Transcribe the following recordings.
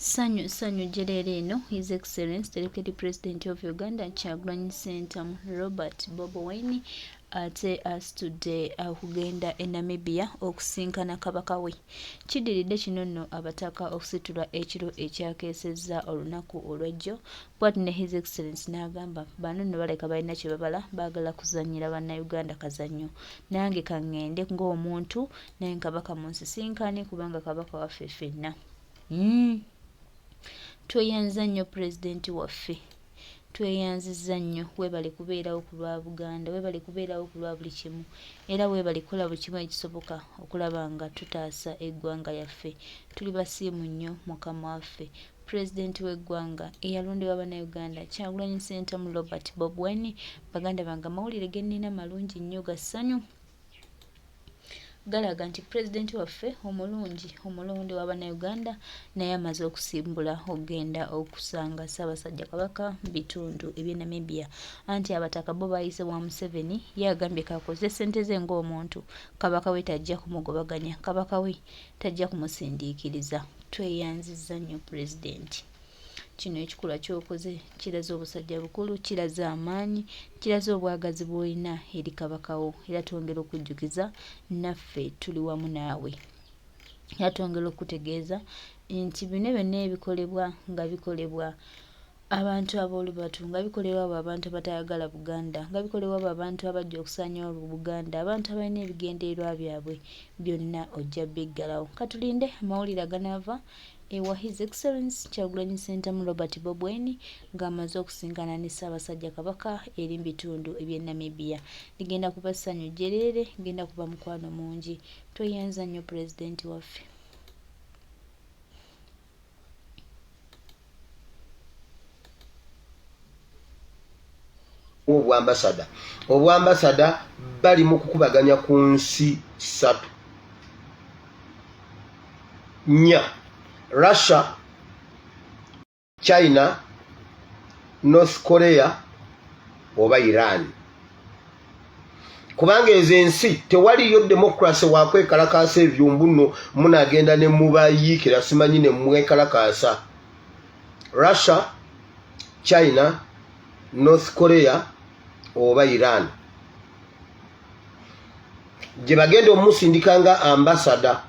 Ssanyu ssanyu jjereere eno His Excellence the Deputy President of Uganda Kyagulanyi Ssentamu Robert Bobi Wine ate asitudde okugenda e Namibia okusinkana Kabaka we. Kiddiridde kino nno abataka okusitula ekiro ekyakeesezza olunaku olw'ejjo bwati ne His Excellence n'agamba bano nno balabika balina kye babala baagala kuzannyira Bannayuganda kazannyo nange kaŋŋende ng'omuntu naye Kabaka munsisinkane kubanga Kabaka waffe ffenna. Mm. Tweyanza nnyo pulezidenti waffe. Tweyanziza nnyo webale kubeerawo ku lwa Buganda, webale kubeerawo ku lwa buli kimu era webale kukola buli kimu ekisoboka okulaba nga tutaasa eggwanga lyaffe. Tuli basiimu nnyo mukama waffe pulezidenti w'eggwanga eyalondebwa Bannayuganda Kyagulanyi Ssentamu Robert Bob Wine. Baganda bange amawulire ge nnina malungi nnyo ga ssanyu. Galaga nti pulezidenti waffe omulungi omulonde wa Bannayuganda naye amaze okusimbula okugenda okusanga Ssaabasajja Kabaka mu bitundu eby'e Namibia. Anti abataka bo baayise wa Museveni ye agambye k'akozese ssente ze ng'omuntu, Kabaka we tajja kumugobaganya, Kabaka we tajja kumusindiikiriza. Tweyanzizza nnyo Pulezidenti. Kino ekikolwa ky'okoze kiraze obusajja bukulu, kiraze amaanyi, kiraze obwagazi bw'olina eri Kabaka wo era twongera okujjukiza naffe tuli wamu naawe. Era twongera okukutegeeza nti bino byonna ebikolebwa nga bikolebwa abantu ab'olubatu, nga bikolebwa abo abantu abatayagala Buganda, nga bikolebwa abo abantu abajja okusaanyawo Buganda, abantu abalina ebigendererwa byabwe byonna ojja biggalawo. Katulinde amawulire aganaava ewa His Excellence Kyagulanyi Ssentamu Robert Bobi Wine ng'amaze okusinkana ne Ssaabasajja Kabaka eri mu bitundu eby'e Namibia. Ligenda kuba ssanyu jjereere, genda kuba mukwano mungi. Tweyanza nnyo Pulezidenti waffe. Obwambasada obwambasada bali mu kukubaganya ku nsi ssatu nnya, Russia, China, North Korea oba Iran, kubanga ezo ensi tewaliyo democracy wakwekalakaasa ebyo mbuno munagenda ne mubayiikira simanyi ne mwekalakaasa. Russia, China, North Korea oba Iran gye bagenda omusindika nga ambasada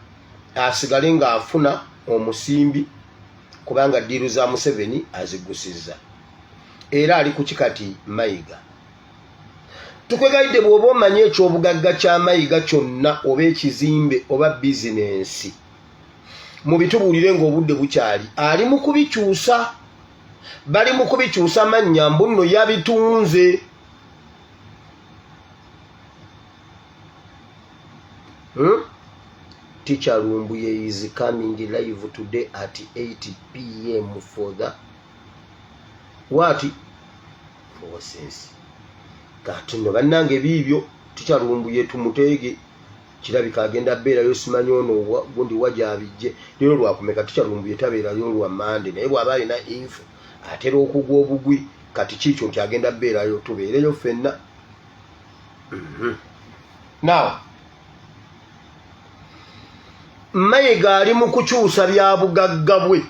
asigale ng'afuna omusimbi kubanga ddiiru za Museveni azigusizza era ali ku kikati Mayiga. Tukwegayidde bw'oba omanyi eky'obugagga kya Mayiga kyonna oba ekizimbe oba bizinensi mubitubuulire ng'obudde bukyali. Ali mu kubikyusa, bali mu kubikyusa mannya mbu nno yabitunze. Hmm? Teacher Lumbuye is coming live today at 8 pm for the what? For sense. Kati no bannange biibyo Teacher Lumbuye tumuteege kirabika agenda beerayo simanyi ono gundi wajabijje leero lwakumeka Teacher Lumbuye tabeerayo lwa Mande naye bw'aba alina info atera okugwa obugwi kati kiikyo nti agenda beerayo tubeereyo ffenna. Now Mayiga ali mu kukyusa bya bugagga bwe.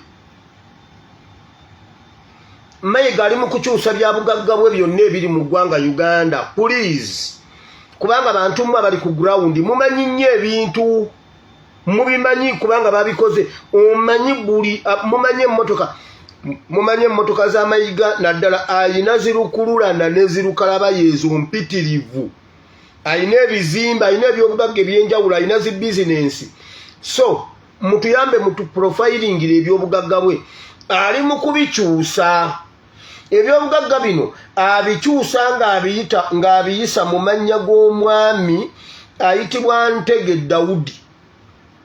Mayiga ali mu kukyusa bya bugagga bwe byonna ebiri mu ggwanga Uganda. Please, kubanga bantu mmwe abali ku ground mumanyi nnyo ebintu, mubimanyi kubanga babikoze. Omanyi buli mumanyi emmotoka, mumanyi emmotoka za Mayiga naddala ayina zirukululana ne zirukalaba yeezo mpitirivu, ayina ebizimbe, ayina ebyobugagga ebyenjawulo, ayina zi bizinensi. So mutuyambe mutuprofilingira ebyobugagga bwe ali mu kubikyusa. Ebyobugagga bino abikyusa ng'abiyita ng'abiyisa mu mannya g'omwami ayitibwa Ntege Daudi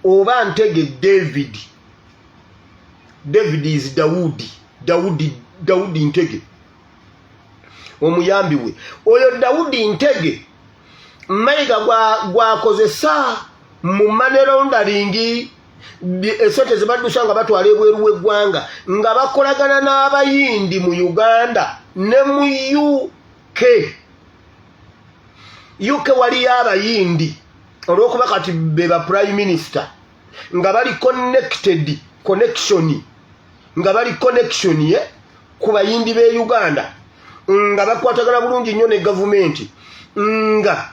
oba Ntege David. David is Daudi, Daudi, Daudi Ntege omuyambi we oyo Daudi Ntege Mayiga gwakozesa mu money laundering, esente zebaddusa nga batwala ebweru w'eggwanga nga bakolagana n'abayindi mu Uganda ne mu UK. UK waliyo abayindi olw'okuba kati be ba prime minister nga bali connected connection. nga bali connection ye ku bayindi b'e Uganda, nga bakwatagana bulungi nnyo ne gavumenti, nga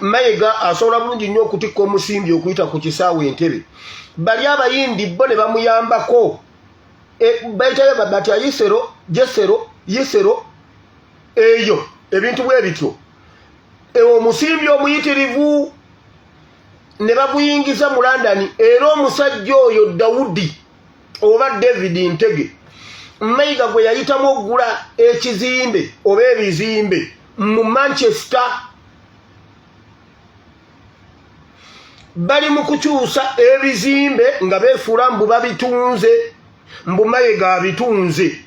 Mayiga asobola bulungi nnyo okutikka omusimbi okuyita ku kisaawe Entebe. Bali abayindi bo ne bamuyambako, bayitayo batya Yisero, Jesero, Yisero, eyo ebintu bwe bityo, omusimbi omuyitirivu ne baguyingiza mu London. Era omusajja oyo Dawudi oba David Ntege, Mayiga gwe yayitamu okugula ekizimbe oba ebizimbe mu Manchester, bali mu kukyusa ebizimbe nga beefuula mbu babitunze, mbu Mayiga abitunze,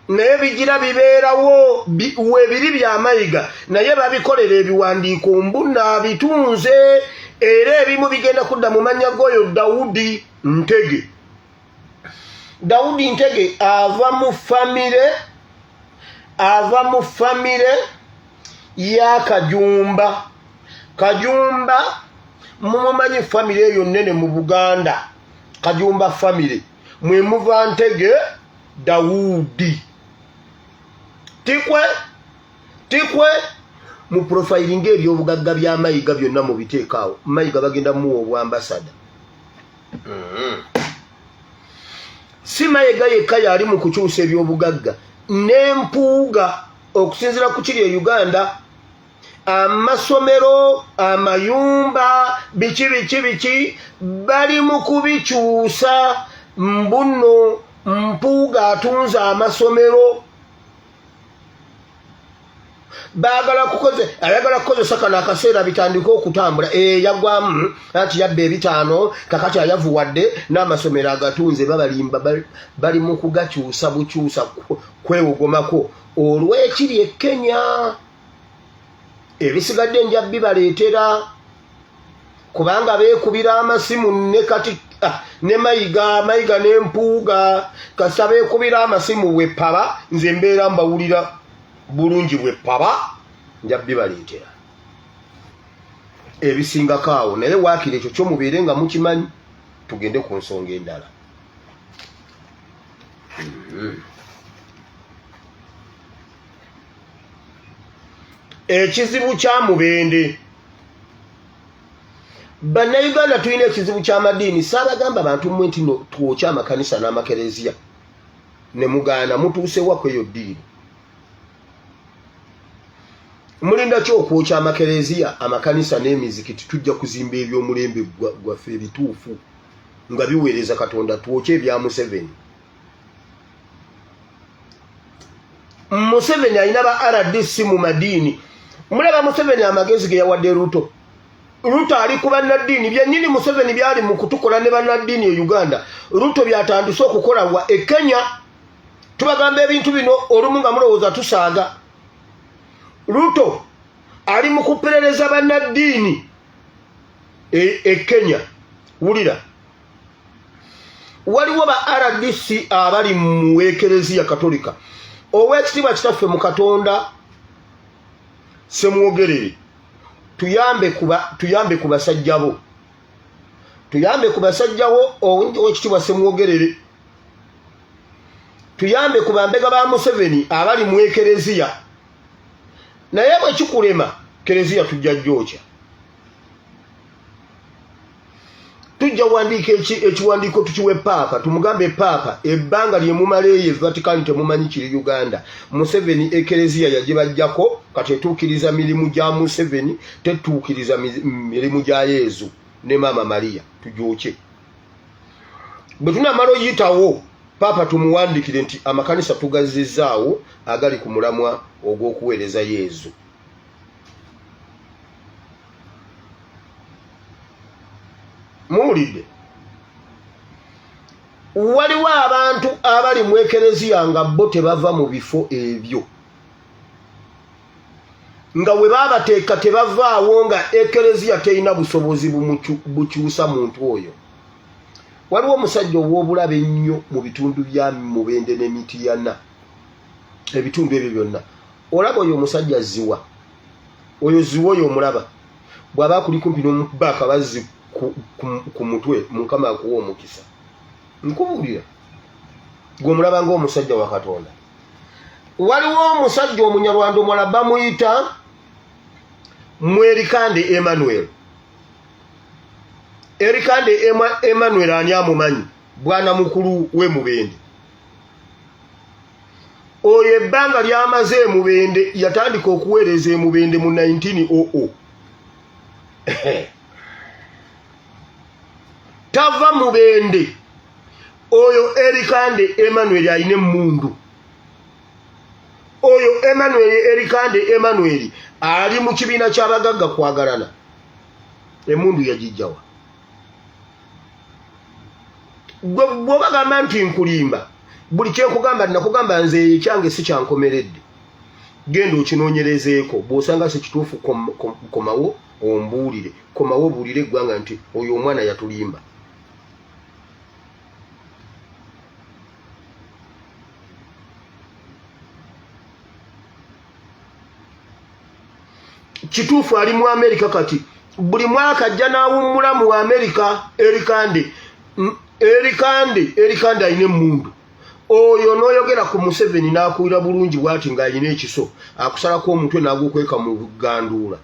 naye bigira bibeerawo webiri bya Mayiga, naye babikolera ebiwandiiko mbu naabitunze, era ebimu bigenda kudda mu mannya g'oyo Dawudi Ntege. Dawudi Ntege ava mu famire, ava mu famire ya Kajumba. Kajumba mumumanyi, famire eyo nnene mu Buganda, Kajumba famire mwe muva Ntege Dawudi. Tikwe tikwe mu profiling ebyobugagga bya Mayiga byonna mu biteekaawo. Mayiga bagenda muwa obwambasada. Si Mayiga yekka yali mu kukyusa ebyobugagga, n'empuuga okusinziira ku kiri e Uganda, amasomero, amayumba, biki biki biki bali mu kubikyusa. Mbuno Mpuuga atunze amasomero, baagala kukoze, ayagala kukozesa kano akaseera bitandike okutambula. Yagwamu anti yabba ebitaano, kakati ayavuwadde n'amasomero agatunze. Babalimba, bali mu kugakyusa bukyusa kwewogomako olw'ekiri e Kenya. Ebisigadde nja bibaleetera, kubanga beekubira amasimu ne kati ne Mayiga, Mayiga ne Mpuuga kasita beekubira amasimu bwepaba, nze mbeera mbawulira bulungi bwepaba, nja bibaleetera ebisingako awo. Naye waakiri ekyo kyo mubeere nga mukimanyi. Tugende ku nsonga endala. Ekizibu kya Mubende, Bannayuganda tulina ekizibu ky'amadiini. Saabagamba bantu mmwe nti no twokye amakanisa n'amakereziya ne mugaana? Mutuusewa kweyo ddiiro? Mulinda ki okwokya amakereziya, amakanisa n'emizikiti? Tujja kuzimba eby'omulembe gwaffe ebituufu nga biweereza Katonda, twokye ebya Museveni. Museveni alina ba RDC mu madiini. Mulaba Museveni amagezi ge yawadde Ruto. Ruto ali ku bannaddiini byennyini. Museveni byali mu kutukola ne bannaddiini e Uganda, Ruto byatandise okukola wa e Kenya. Tubagamba ebintu bino olumu nga mulowooza tusaaga. Ruto ali mu kuperereza bannaddiini e Kenya. Wulira, waliwo ba RDC abali mu Ekereziya Katolika. Ow'ekitiibwa Kitaffe mu Katonda Semwogerere, tuyambe ku basajja bo, tuyambe ku basajja bo. Ow'ekitiibwa Semwogerere, tuyambe ku bambega ba Museveni abali mu Ekereziya. Naye bwe kikulema, kereziya tujja gyokya. Tujja wandiika ekiwandiiko tukiwe Paapa, tumugambe, "Paapa, ebbanga lye mumala eyo e Vatican temumanyi kiri Uganda. Museveni ekereziya yagibajjako, kati etuukiriza mirimu gya Museveni, tetuukiriza mirimu gya Yezu ne Maama Maria. Tujokye." Bwe tunamala oyitawo Paapa, tumuwandikire nti amakanisa tugazizzaawo agali ku mulamwa ogw'okuweereza Yezu. Muwulidde? Waliwo abantu abali mu ekereziya nga bo tebava mu bifo ebyo, nga we babateeka tebavaawo, nga ekereziya terina busobozi bukyusa muntu oyo. Waliwo omusajja ow'obulabe ennyo mu bitundu bya Mubende ne Mitiyana, ebitundu ebyo byonna. Olaba oyo omusajja Ziwa, oyo Ziwa oyo omulaba bw'aba akuli kumpi n'omukuba akabazzi ku mutwe, Mukama akuwa omukisa. Nkubuulira, gwe omulaba ng'omusajja wa Katonda. Waliwo omusajja omunyarwanda omulala bamuyita Mwerikande Emmanuel. Erikande Emmanuel ani amumanyi? Bwana mukulu we Mubende. Oyo ebbanga lyamaze e Mubende, yatandika okuweereza e Mubende mu 1900. Tava Mubende. Oyo Erikande Emmanuel alina emmundu. Oyo Emmanuel Erikande Emmanuel ali mu kibiina ky'abagagga kwagalana. Emmundu yagijjawa? Gwe bw'obagamba nti nkulimba, buli kyenkugamba nakugamba nze ekyange si kyankomeredde. Genda okinoonyerezeeko, bw'osanga si kituufu komawo ombuulire, komawo obuulire eggwanga nti oyo omwana yatulimba. Kituufu ali mu Amerika kati, buli mwaka ajja n'awummula mu Amerika. Erikande, Erikande, Erikande alina emmundu. Oyo n'oyogera ku Museveni n'akuwulira bulungi bw'ati ng'alina ekiso, akusalako omutwe n'agukweka mu ganduula.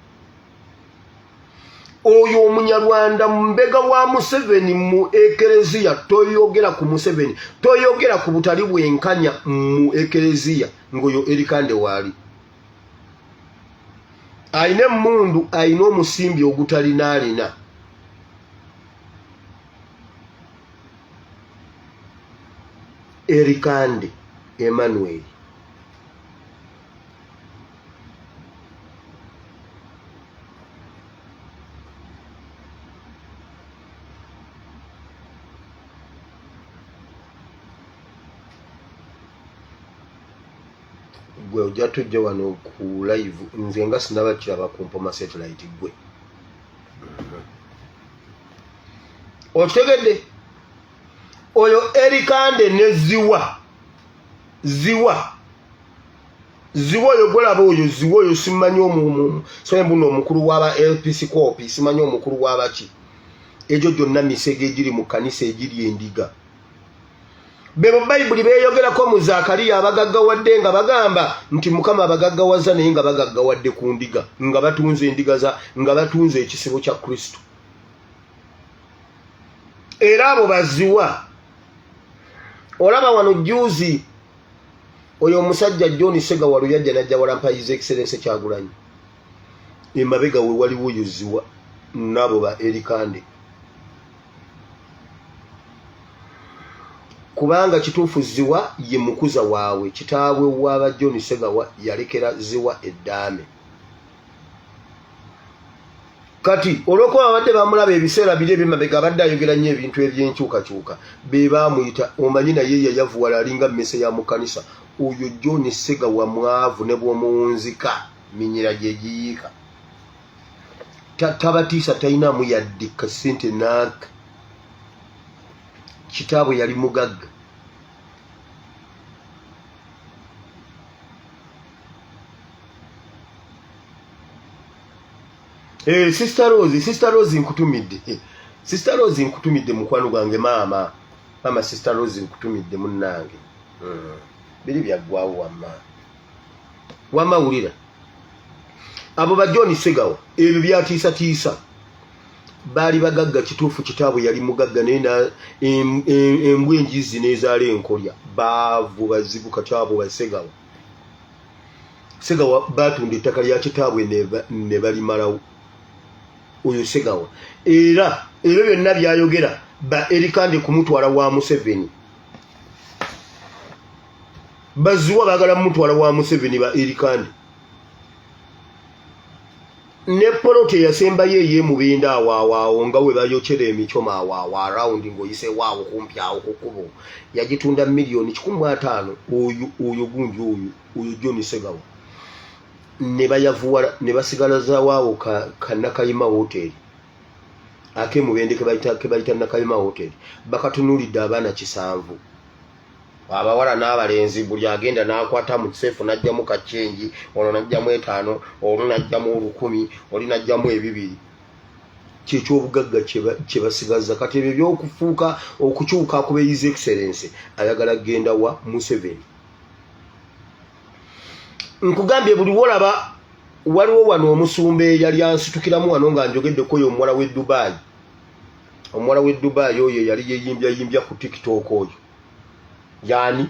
Oyo omunyarwanda mbega wa Museveni mu ekereziya. Toyogera ku Museveni, toyogera ku butali bwenkanya mu ekereziya ng'oyo Erikande waali. Alina emmundu, alina omusimbi ogutalina alina. Erikande Emmanuel. Gwe ojja tujja wano ku live, nze nga sinaba kiraba ku Mpoma satellite. Gwe okitegedde? Oyo Erikande ne Ziwa, Ziwa, Ziwa oyo gwolaba oyo Ziwa oyo simanyi omumu sembuno omukulu waba LPC Corp, simanyi omukulu wabaki, egyo gyonna misege egiri mu kanisa egiri endiga. Bebo Bayibuli beeyogerako mu Zaakaliya abagaggawadde nga bagamba nti Mukama abagaggawaza, naye nga bagaggawadde ku ndiga, nga batunze endiga za, nga batunze ekisibo kya Kristo. Era abo baziwa. Olaba wano jjuuzi oyo omusajja John Segawalu yajja n'ajja walampa His Excellency Kyagulanyi, emabega we waliwo oyo Ziwa n'abo ba Erikande. Kubanga kituufu Ziwa ye mukuza waabwe, kitaabwe w'aba John Segawa yalekera Ziwa eddaame. Kati olw'okuba babadde bamulaba ebiseera biri eby'emabega abadde ayogera nnyo ebintu eby'enkyukakyuka, be baamuyita omanyi naye yayavuwala alinga mmese ya mu kkanisa. Oyo John Segawa mwavu ne bw'omuwunzika minyira gye giyiika. Tabatiisa, talinaamu yadde kasente naaka. Kitaabwe yali mugagga. Hey, eh, Sister Rose, Sister Rose nkutumidde. Eh, Sister Rose nkutumidde mukwano gwange maama. Maama Sister Rose nkutumidde munnange. Biri byaggwawo wamma. Wamma wulira. Abo ba John Segawa ebyo byatiisatiisa. Baali bagagga kituufu, kitaabwe yali mugagga naye embwa enjizzi n'ezaala enkolya. Baavu bazibu kati abo ba Segawa. Segawa baatunda ettaka lya kitaabwe ne balimalawo. Oyo Segawa era ebyo byonna byayogera ba Erikande kumutwala wa Museveni. Baziwa baagala mutwala wa Museveni ba Erikande. Ne poloti eyasembayo ey'emubinda awo awo awo nga we bayokyera emicomo awo awo around ng'oyiseewo awo kumpi awo ku kkubo yagitunda 150,000,000. Oyo oyo gundi oyo oyo John Segawa ne bayavuwala ne basigalazawo awo ka, ka Nakayima Hotel ak'emubende ke bayita Nakayima Hotel bakatunuulidde abaana 7 abawala n'abalenzi, buli agenda n'akwata mu kiseefu n'aggyamu ka cenji, ono n'aggyamu 5, ono n'aggyamu 1,000, oli n'aggyamu 2. Kyekyobugagga kyebasigaza kati ebyo byokufuuka okukyuka ku His Excellence ayagala kugenda wa Museveni. Nkugambye buli wolaba waliwo wano omusumba eyali ansitukiramu wano nga njogeddeko oyo omuwala w'e Dubai, omuwala w'e Dubai oyo eyali yeyimbyayimby ku TikTok oyo yaani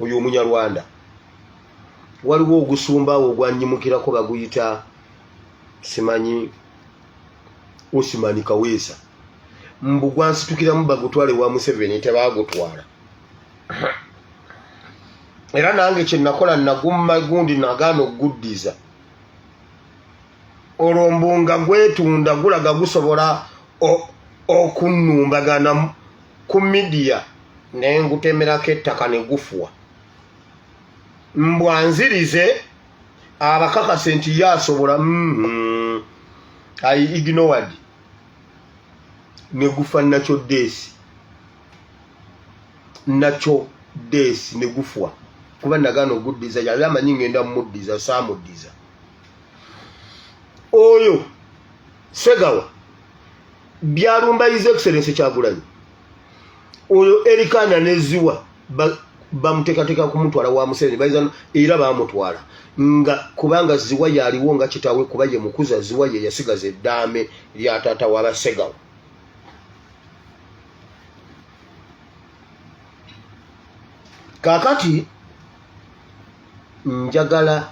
oyo omunyarwanda. Waliwo ogusumba awo ogwanyimukirako baguyita simanyi Osman Kaweesa, mbu gwansitukiramu bagutwale wa Museveni, tebagutwala. Era nange kye nakola nagumma gundi nagaana okuguddiza olwo mbu nga gwetunda gulaga gusobola okunnumbagana ku midiya ne ngutemerako ettaka ne gufuwa, mbu anzirize abakakase nti ye asobola. I ignored ne gufa nakyo deesi nakyo deesi ne gufwa kuba nagaana oguddiza. Yali amanyi ngenda mumuddiza, saamuddiza. Oyo Segawa byalumba His Excellence Kyagulanyi, oyo Erikana neziwa bamuteekateeka kumutwala wa Museveni bayiza era bamutwala nga kubanga Ziwa yaliwo nga kitaawe kuba ye mukuza. Ziwa ye yasigaza eddaame lya taata w'Abasegawa. Kaakati njagala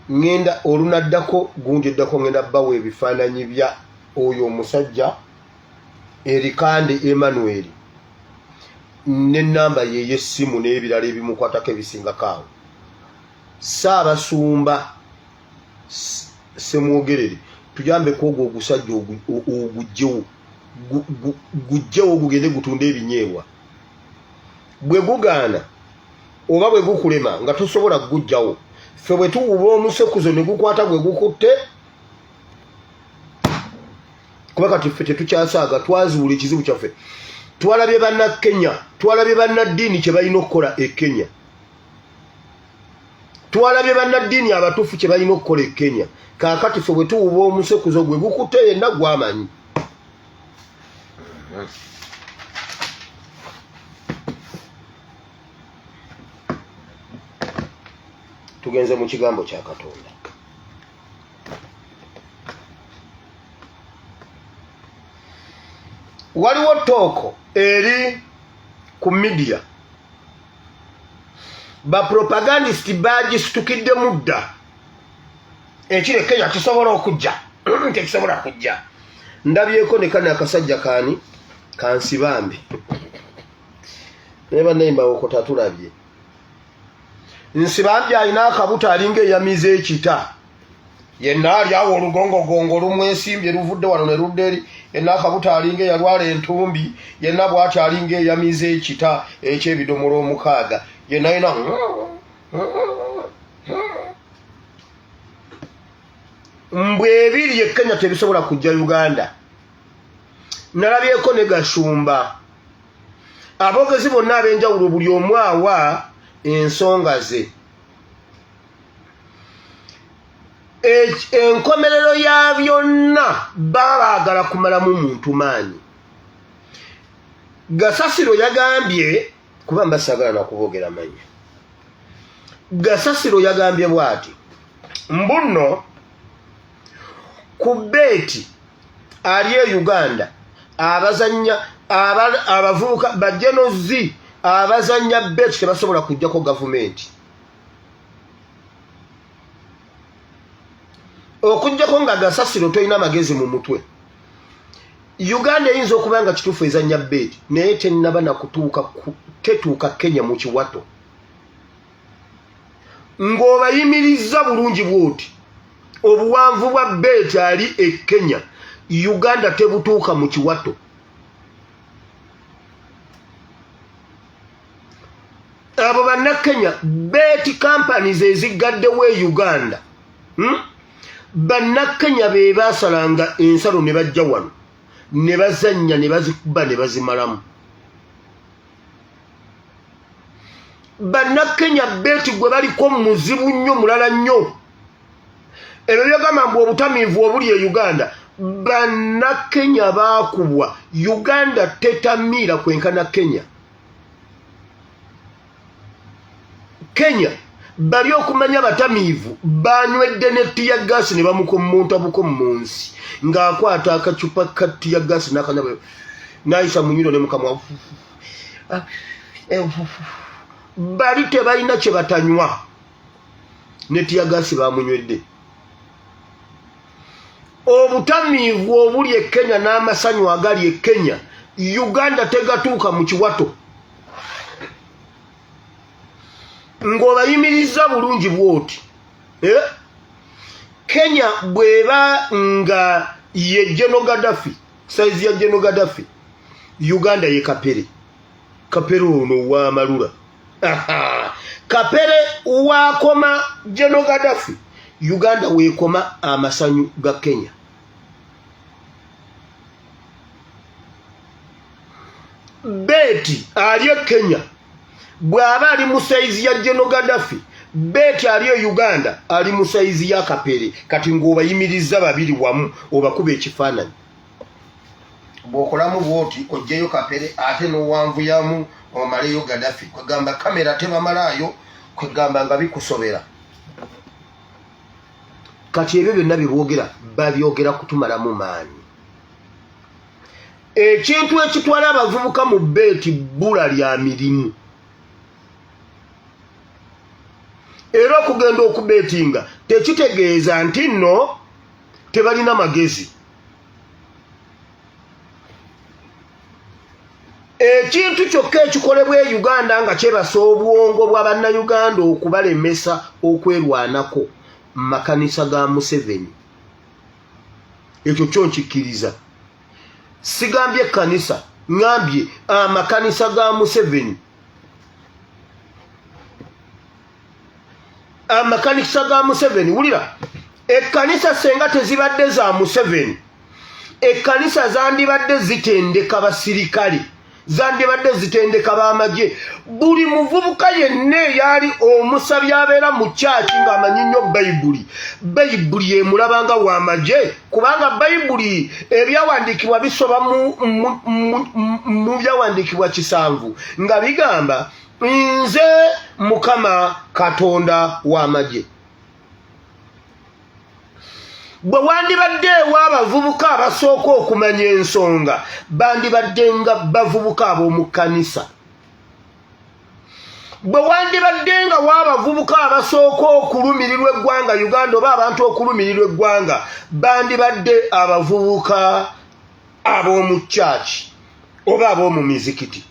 ŋŋenda olunaddako gundi eddako ŋŋenda bawa ebifaananyi bya oyo omusajja Erikande Emmanuel n'ennamba ye ey'essimu n'ebirala ebimukwatako ebisingako awo. Ssaabasumba Ssemwogerere, tuyambeko ogwo ogusajja ogugyewo, gujjewo gugende gutunde ebinyeebwa. Bwe gugaana oba bwe gukulema nga tosobola kugujjawo, ffe bwe tuwuba omusekuzo ne gukwata gwe gukutte, kuba kati ffe tetukyasaaga. Twazuula ekizibu kyaffe, twalabye Bannakenya, twalabye bannaddiini kye balina okukola e Kenya, twalabye bannaddiini abatuufu kye balina okukola e Kenya. Kaakati ffe bwe tuwuba omusekuzo gwe gukutte yenna gwamanyi. Tugenze mu kigambo kya Katonda. Waliwo tooko eri ku midiya, bapropagandist bagisitukiddemu dda. Ekiri Kenya kisobola okujja, tekisobola kujja. Ndabyeko ne kano akasajja kaani Kansibambi naye bannayimba tulabye Nsibambi alina akabuto alinga eyamiza ekita, yenna ali awo olugongogongo lumwesimbye luvudde wano ne ludda eri, yenna akabuto alinga eyalwala entumbi, yenna bw'ati alinga eyamiza ekita ekyebidomola 6, yenna yena mbwe ebiri e Kenya tebisobola kujja Uganda. Nalabyeko ne Gashumba, aboogezi bonna ab'enjawulo buli omu awa ensonga ze. Enkomerero ya byonna babaagala kumalamu muntu maanyi. Gasasiro yagambye, kuba mbasaagala nakuboogera manya, Gasasiro yagambye bw'ati mbunno ku beeti ali e Uganda abazanya abavubuka bajenozi abazanya beeti tebasobola kujjako gavumenti okujjako nga Gasasiro tolina magezi mu mutwe. Uganda eyinza okuba nga kituufu ezanya beeti, naye tenaba nakutuuka tetuuka Kenya mu kiwato ng'obayimirizza bulungi bwoti. Obuwanvu bwa beeti ali e Kenya, Uganda tebutuuka mu kiwato. Abo Bannakenya beeti companies eziggaddewo e Uganda, Bannakenya be basalanga ensalo ne bajja wano ne bazannya ne bazikuba ne bazimalamu. Bannakenya beeti gwe baliko muzibu nnyo, mulala nnyo. Ebyo byagamba mbu obutamiivu obuli e Uganda. Bannakenya baakubwa. Uganda tetamiira kwenkana Kenya. Kenya bali okumanya abatamiivu banywedde ne tiyagasi ne bamukommonta buko mu nsi ng'akwata akacupa ka tiyagasi n'akanywa n'ayisa mu nyindo ne mukamwa. Bali tebalina kye batanywa, ne tiyagasi bamunywedde. Obutamiivu obuli e Kenya n'amasanyu agali e Kenya, Uganda tegatuuka mu kiwato. Ng'obayimiriza bulungi bw'oti, eh? Kenya bw'eba nga ye General Gaddafi, sayizi ya General Gaddafi, Uganda ye Kapere. Kapere ono w'amalula, Kapere waakoma General Gaddafi, Uganda weekoma amasanyu ga Kenya. Beeti ali e Kenya bw'aba ali mu sayizi ya General Gaddafi, beeti ali e Uganda ali mu sayizi ya Kapere. Kati ng'obayimiriza babiri wamu, obakuba ekifaananyi, bw'okolamu bw'oti oggyeyo Kapere ate n'owanvuyamu omaleyo Gaddafi, kwegamba kamera tebamalaayo, kwegamba nga bikusobera. Kati ebyo byonna bye boogera babyogera kutumalamu maanyi. Ekintu ekitwala abavubuka mu beeti bbula lya mirimu, era okugenda okubeetinga tekitegeeza nti nno tebalina magezi. Ekintu kyokka ekikolebwa e Uganda nga kyebasa obwongo bwa Bannayuganda okubalemesa okwerwanako, makanisa ga Museveni. Ekyo kyo nkikkiriza. Sigambye ekkanisa, ŋambye amakanisa ga Museveni. Amakanisa ga Museveni, wulira, ekkanisa senga tezibadde za Museveni, ekkanisa zandibadde zitendeka basirikale, zandibadde zitendeka b'amagye. Buli muvubuka yenna eyali omusabi abeera mu kyaki ng'amanyi nnyo Bayibuli, Bayibuli emulabanga w'amagye, kubanga Bayibuli ebyawandiikibwa bisoba mu byawandiikibwa 7 nga bigamba, "Nze Mukama Katonda w'amagye." Bwe wandibaddeewo abavubuka abasooka okumanya ensonga, bandibadde nga bavubuka ab'omu kkanisa. Bwe wandibadde nga w'abavubuka abasooka okulumirirwa eggwanga Uganda, oba abantu okulumirirwa eggwanga, bandibadde abavubuka ab'omu kyaki oba ab'omu mizikiti.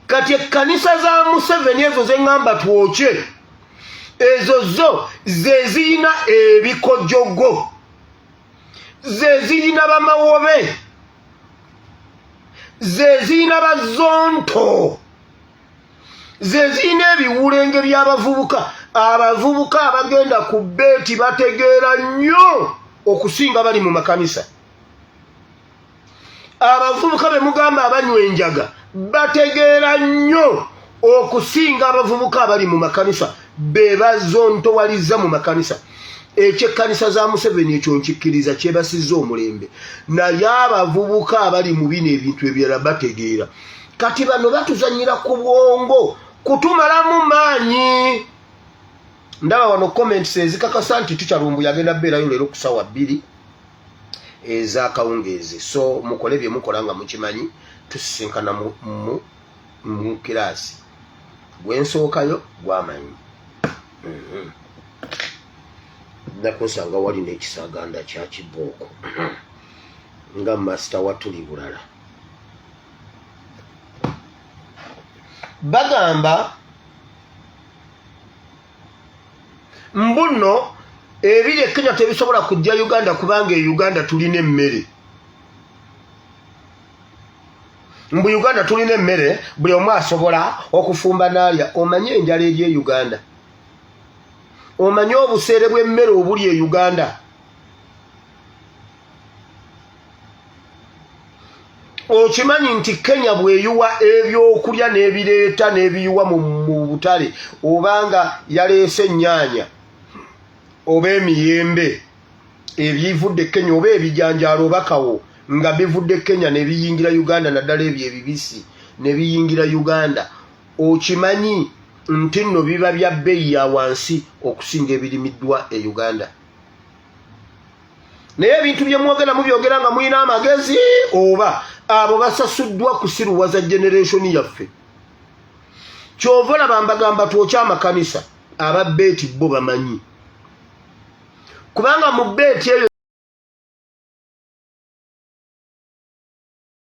Kati ekkanisa za Museveni ezo zeŋŋamba twokye, ezo zo ze ziyina ebikojogo, ze ziyina bamawobe, ze ziyina bazonto, ze ziyina ebiwulenge by'abavubuka. Abavubuka abagenda ku beeti bategeera nnyo okusinga bali mu makanisa. Abavubuka be mugamba abanywa enjaga bategeera nnyo okusinga abavubuka abali mu makanisa, be bazontowaliza mu makanisa. Ekyekkanisa za Museveni ekyo nkikkiriza, kyebasizza omulembe, naye abavubuka abali mu bino ebintu ebirala bategeera. Kati bano batuzanyira ku bwongo kutumalamu maanyi. Ndaba wano comments ezikakasa nti tukyalumbu yagenda beerayo leero ku ssaawa 2 ez'akawungeezi. So mukole bye mukola nga mukimanyi tusisinkana mu kiraasi. Gwensookayo gwamanyi nakunsanga wali n'ekisaganda kya kibooko nga masita wa tuli bulala. Bagamba mbuno ebiri e Kenya tebisobola kujja Uganda kubanga e Uganda tulina emmere. Mbu Uganda tulina emmere, buli omu asobola okufumba n'alya. Omanye enjala eri e Uganda? Omanye obuseere bw'emmere obuli e Uganda? Okimanyi nti Kenya bw'eyiwa ebyokulya n'ebireeta n'ebiyiwa mu butale, obanga yaleese ennyaanya oba emiyembe ebivudde Kenya oba ebijanjaalo oba kawo nga bivudde Kenya ne biyingira Uganda, naddala ebyo ebibisi ne biyingira Uganda, okimanyi nti nno biba bya bbeeyi ya wansi okusinga ebirimiddwa e Uganda? Naye ebintu bye mwogera mubyogera nga mulina amagezi, oba abo basasuddwa kusiruwaza generation yaffe? Kyova olaba mbagamba twokya amakanisa. Aba beeti bo bamanyi, kubanga mu beeti eyo